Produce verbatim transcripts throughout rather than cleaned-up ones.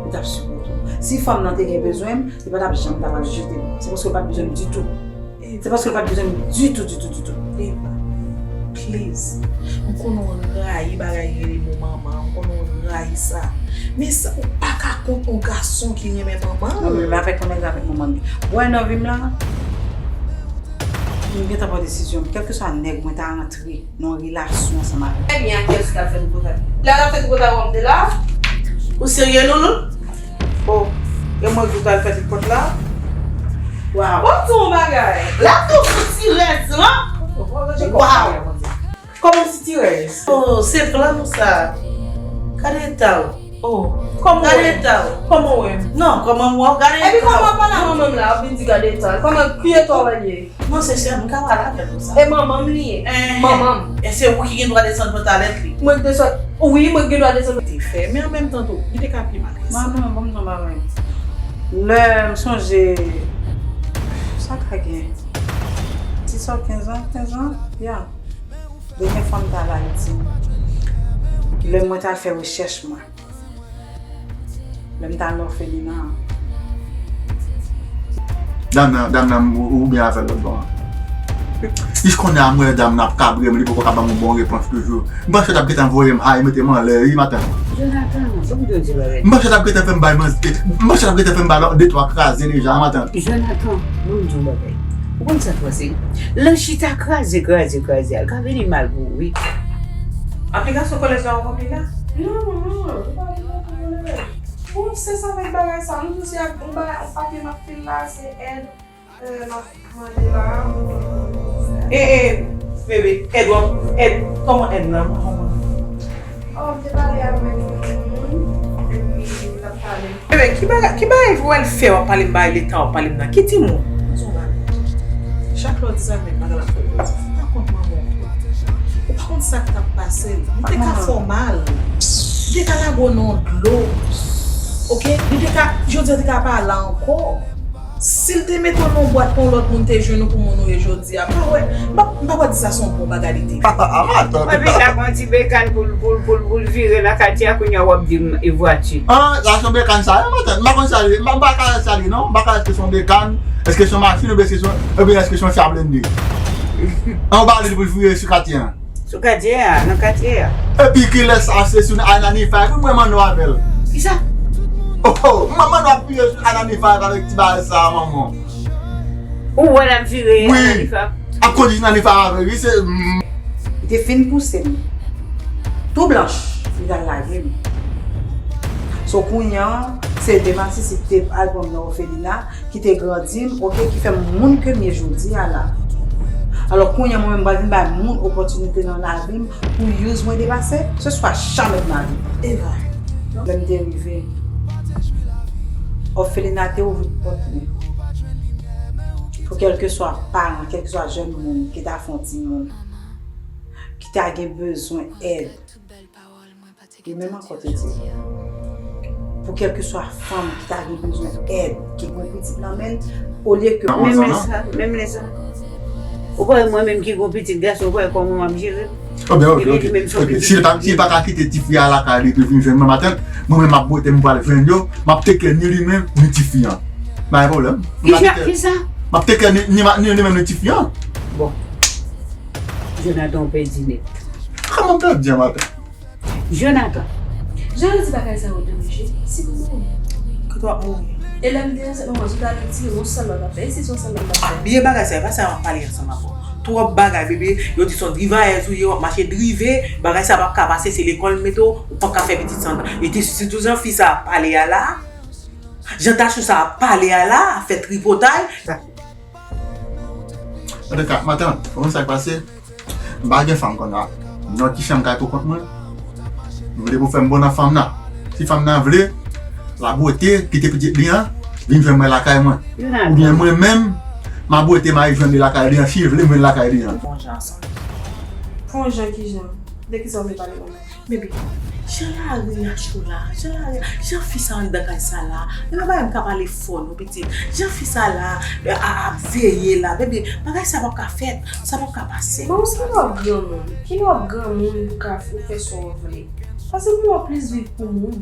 T ap sipòte w. Si fanm nan te gen bezwen m, li pa t ap janm ta pral jete m. Se paske l pa t bezwen m ditou. Se paske l pa t bezwen m ditou, ditou, ditou. Eva, please. M konnen w rayi bagay rele mo manman, m konnen w rayi sa. Men sa, ou pa ka kont yon gason ki renmen manman l. Non, men avèk yon nèg avèk manman l. Wè nan vi m la, m gentan pran desizyon m. Kèlkeswa nèg mwen ta antre nan yon relasyon ansanm avè l. Ebyen, a kiyès ou t ap fè tripotay? Lè l ap fè tripotay, w ap de la? Ou serye, Loulout? Oh, e mwen ki pral fè tripot la? Waw. Bon, di yon bagay. L ap tou sou ti rèz lan. Waw. Kòman si ti rèz? Oh, se plan w sa. Gade eta w. Oh, kòman w wè m? Gade eta w. Kòman w wè m? Non, kòman m wè w? Gade eta w. Epi kòman w pale a manman m la, w vin di gade eta l. Kòman, ki eta w li ye? Non, se sè m, m ka pale avè l konsa. E manman m li ye. Enhen. Manman m. E se ou ki gen dwa desann pantalèt li. Mwen k desann, wi, mwen k gen dwa desann. Te fè, men an menm tan tou, li te ka pi mal ke sa. Manman, ban m di yon bagay. Lè m sonje, sa ka gen dis an, kenz an, kenz an, ya. Dènyè fwa m t al Ayiti, lè mwen t al fè rechèch mwen, lè m t al nan òfelina an. Dam nan, dam nan, ou, ou byen avè l lòt bò an. Jis kounye a, m wè dam nan ap kabre m, li poko ka ban m yon bon repons toujou. M panse l t ap gentan voye m hay, mete m anlè, wi, matant. Jonathan, ban m di w yon ti bagay. M panse l t ap gentan fè m bay manzè, m panse l t ap gentan fè m bay de twa kraze deja, matant. Jonathan, ban m di w yon bagay. Ou konn sa k pase? Lan chita kraze, kraze, kraze a, l ka vini mal pou ou, wi. Aplikasyon kolèj la ou ranpli la? Non, manman, ou pa vin ranpli kolèj. Bon, se sa avèk bagay sa. Nou di se yon bagay, yon papye m ap fil la, se èd, euh, m ap mande la. E, e, bebe, èd w ap, èd, kòman èd nan? Oh, m te pale avèk yon moun, epi l ap pale. Bebe, ki bagay, ki bagay Joël fè w ap pale m bagay leta w ap pale m nan? Ki timoun? Mwen di w bagay. Chak lè w di sa, menm bagay l ap fè w jodi. Ou pa kont manman w tou. Ou pa kont sa k t ap pase l. Li te ka fè w mal. Li te ka lage w nan yon dlo. Oke? Li te ka, jodi a, te ka pa la ankò. Si l te mete w nan yon bwat pou yon lòt moun te jwenn ou pou moun ou ye jodi a, m pa wè, m pa, m pa wè di sa se yon bon bagay li te fè. Mwen vin la ak yon ti bekàn pou l, pou l, pou l, pou l vire nan katye a, kounye a w ap di m e vwati. Ah, la se yon bekàn sa ye, matant. M pa konn sa li ye. M pa, m pa ka wè sa li ye, non. M pa ka wè èske se yon bekàn, èske se yon machin, oubyen èske se yon, oubyen èske se yon cha blende. An, ou ba li pou l vire sou katye a. Sou katye a, nan katye a. Epi kilès ase sou Anani Five? Wi, mwen manno avè l. Kisa? Oh, oh, mwen manno ap piye sou Anani Five avèk ti bagay sa a, manman. Ou wè l ap vire Anani Five? Wi. Ap kondui Anani Five avè l, wi, se, mm. Li te fin pouse m. Tou blanch, li t al lage m. So, kounye a, se de masisi ki te al pran m nan òfelina, ki te grandi m, oke, ki fè m moun ke m ye jodi a la. Alò, kounye a, mwen menm, m pral vin bay moun opòtinite nan lavi m pou use mwen depase, ce sera jamais de ma vie. Eva. Lè m te rive, òfelina te ouvri pòt li pou kèlkeswa paran, kèlkeswa jèn moun ki ta fè yon timoun, ki ta gen bezwen èd. Li menm ankò te di, pou kèlkeswa fanm ki ta gen bezwen èd, ki gen pitit nan men l, olye ke... Menm lè sa, menm lè sa. Ou pa wè mwen menm ki gen pitit gason, ou pa wè kòman m ap jere l? Ebyen, oke, oke, oke. Si l pa, si l pa ka kite tifi a lakay li pou l vin jwenn mwen maten, mwen menm m ap bwote m pral jwenn yo, m ap teke ni li menm, ni tifi an. Pa gen pwoblèm. Kisa, kisa? M ap teke ni, ni, ni li menm, ni tifi an. Bon. Jonathan, ou pèdi nèt. Kòman m pèdi an maten? Jonathan. Jan yo di bagay sa yo de mesye, si pou mouri. Kote w ap mouri? E lè m te ansent manman, sou ta retire yon sèl lòt afè. E si se yon sèl lòt afè? Ah, bliye bagay sa, e pa sa m ap pale ansanm avè w. Twòp bagay, bebe. Yo di se yon drivayèz ou ye, w ap mache drive. Bagay sa p ap ka pase, se lekòl m mete w, ou p ap ka fè pitit san. E te sitou jan fi sa ap pale a la, jan tachou sa ap pale a la, ap fè tripotay. Antouka, matant, ou konn sa k pase? M pa gen fanm kounye a. Non, ki fanm kay pou kont mwen. M vle pou fè m bon nan fanm nan. Si fanm nan vle, l a bwote, kite pitit li an, vin jwenn mwen lakay mwen. Oubyen mwen menm, m a bwote, m a jwenn li lakay li an, si l vle, m jwenn lakay li an. Bon jan sa. Bon jan ki jan? De ki sa w vle pale mwen? Bebe, jan lari a cho la, jan lari a, jan fi sa anndan kay sa la, e pa bagay m ka pale fò non pitit, jan fi sa la, a, ap veye la, bebe, bagay sa p ap ka fèt, sa p ap ka pase. Bon, se lè w ap granmoun, ki lè w ap granmoun pou ka, ou fè sa w vle. Pase pou w plis viv pou moun.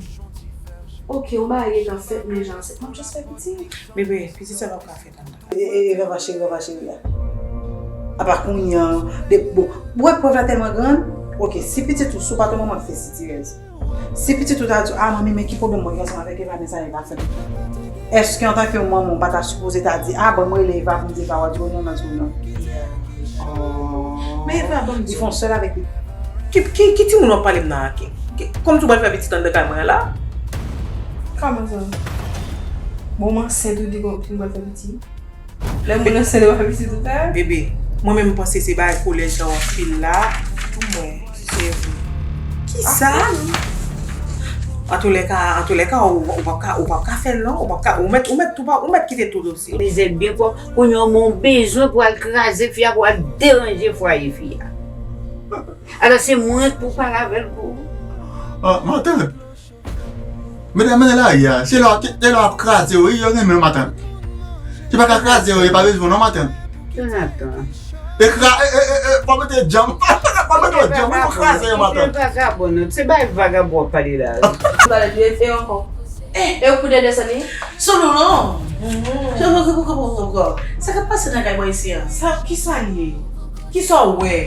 Ok, ou marye nan sèt, men jan sèt, m ap just fè pitit. Bebe, pitit sa p ap ka fèt anndan. E, e, e, Vava cheri, Vava cheri a. Apa kounye an, de, bon, ou wè prèv la tèlman grann, ok, si pitit ou, si w pa t yon manman ki fè sitirèz, si pitit ou ta di w, a manmi, men ki pwoblèm mwen gen ansanm avèk Eva, men sa Eva fè m. Èske antanke yon manman, ou pa ta sipoze ta di, a, ban m rele Eva pou m di Eva, w a di w non, nan di w non. Men Eva, ban m di Li fè yon sèl avèk li. Ki, ki, ki timoun w ap pale m nan a? Ki, ki, kòmsi w pral fè pitit anndan kay mwen an la? Kòman sa? Bon, m ansent ou di konn pral fè pitit? Lè moun ansent li pa fè pitit ou fè? Bebe, mwen menm m panse se bagay kolèj la w ap fil la. Pou mwen, se vre. Kisa? Antoulèka, antoulèka, ou, ou p ap ka, ou p ap ka fè l non, ou p ap ka, ou mèt, ou mèt tou pa, ou mèt kite tout osi. Lizèt byen fò, kounye a w bezwen pou al kraze fi a, pou al deranje fwaye fi a. Alò se mwen k pou pale avè l pou ou. Ah, matant. Medam, mennen lari a. Se lè, se lè ap kraze yo, wi, yo renmen matant. Se pa ka kraze yo, yo pa bezwen non matant. Jonathan. E kra, e, e, e, e, pa mete djanm. Pa mete djanm, wi, pou kraze yo matant. Vagabon, non. Se bay vagabon w ap pale la. Talè, e, e ankò. E, e ou kou dèdè sa li? Sou nou non. Sa, sa, sa, sa, sa, sa k ap pase nan kay mwen isi an? Sa, kisa l ye? Kisa w wè?